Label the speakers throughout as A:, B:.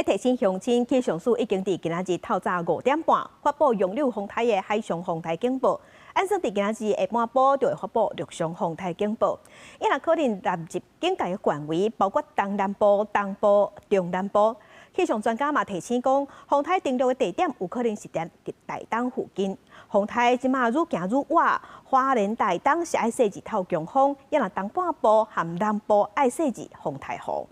A: 欲提醒鄉親，氣象署已經佇今仔日透早5點半發布楊柳風颱的海上風颱警報。按算佇今仔日下半晡就會發布陸上風颱警報。伊若可能納入警戒範圍，包括東南部、東部、中南部。氣象專家嘛提醒講，風颱登陸的地點有可能是佇台東附近。風颱這馬愈行愈倚，花蓮台東是愛設置透強風，抑若東半部和南部愛設置風颱雨。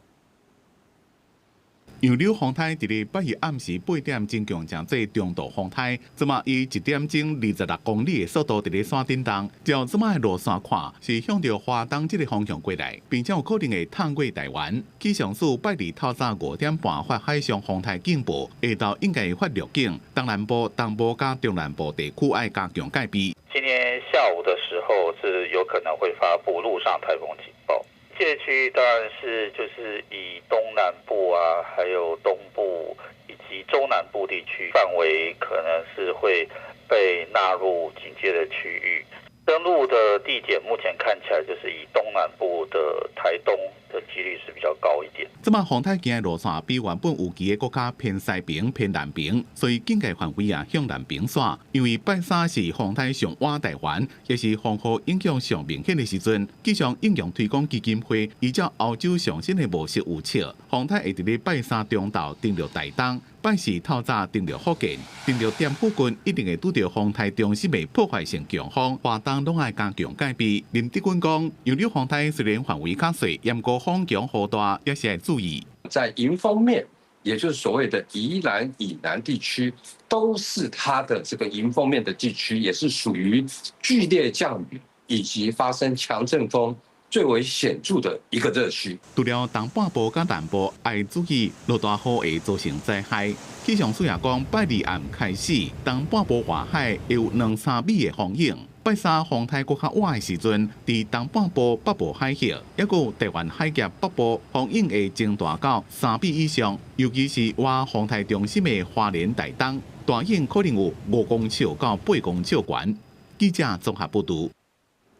B: 楊柳風颱佇咧拜日暗時8點增強成做中度風颱，這馬以1點鐘26公里的速度佇咧山頂動。照這馬的路線看，是向著花東這个方向過來，並且有可能會探過台灣。氣象署拜二透早5點半發海上風颱警報，下晝應該會發陸警。東南部、東部佮中南部地區愛加強戒備。
C: 今天下午的時候是有可能會發布陸上颱風警報。這區當然是就是以東南部啊，還有東部以及中南部地區範圍，可能是會被納入警戒的區域。登陸的地點目前看起來就是以東南部的台東的幾率是比較高一點。
B: 這馬風颱行的路線比原本預期的閣較偏西爿、偏南爿，所以警戒範圍也向南爿徙。因為拜三是風颱上倚台灣，也是風雨影響上明顯的時陣。氣象應用推廣基金會依照歐洲上新的模式預測，風颱會佇咧拜三中晝登陸台東，拜四透早登陸福建，登陸點附近一定會拄著風颱中心的破壞性強風，花東攏愛加強戒備。林德軍講，楊柳風颱雖然範圍較細，毋過風強雨大，也是愛注意。
D: 在迎風面，也就是所謂的宜蘭以南地區，都是它的這個迎風面的地區，也是屬於劇烈降雨以及發生強陣風最為顯著的一個熱區。
B: 除了東半部佮南部愛注意落大雨會造成災害，氣象署也講，拜二暗開始，東半部外海會有兩三米的風湧。拜三風颱閣較倚的時陣，佇東半部北部海域，抑閣有台灣海峽北部風湧會增大到3米以上，尤其是倚風颱中心的花蓮台東，大湧可能有5公尺到8公尺懸。記者綜合報導。